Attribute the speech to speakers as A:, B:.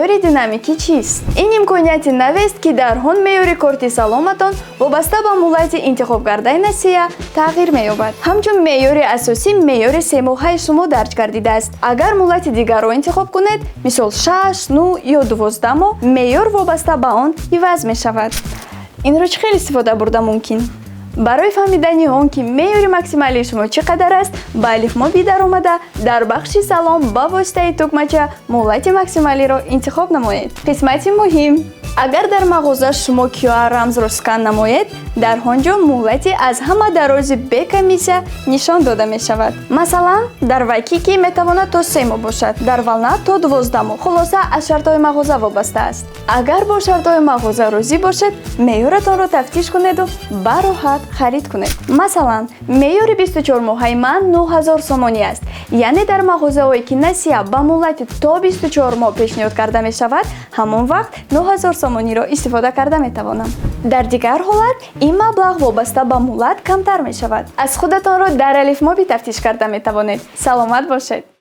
A: Меъёри динамикӣ чист? Ин имконияти навест, ки дар он меъёри корти Саломатон вобаста ба муҳлати интихобкардаи насия тағйир меёбад. Ҳамчун меъёри асосӣ меъёри семоҳаи шумо дарҷ гардидааст. Агар муҳлати дигарро интихоб кунед, мисол 6, 9 ё 12 моҳ, меъёр вобаста ба он иваз мешавад. Инро чӣ хел истифода бурда мумкин? Барои фаҳмидани он, ки меъёри максималии шумо чӣ қадар аст, ба Алифмоби даромада, дар бахши «Салом» ба воситаи тугмача муҳлати максималиро интихоб намоед. Қисмати муҳим: агар дар мағоза шумо QR рамзро скан намоед, дар он ҷо муҳлати аз ҳама дарози бе комиссия нишон дода мешавад. Масалан, дар Вайкики метавонад то 3 моҳ бошад, дар Волна то 12 моҳ. Хулоса, аз шартҳои мағоза вобаста аст. Агар бо шартҳои мағоза розӣ бошед, меъёратонро тафтиш кунеду бароҳат харид кунед. Масалан, меъёри 24 моҳаи ман 9000 сомонӣ аст, яъне дар мағозаҳое, ки насия ба муҳлати то 24 моҳ пешниҳод карда мешавад, ҳамон вақт 9000 сомониро истифода карда метавонам. Дар дигар ҳолат ин маблағ вобаста ба муҳлат камтар мешавад. Аз худатонро дар Алифмоби тафтиш карда метавонед. Саломат бошед.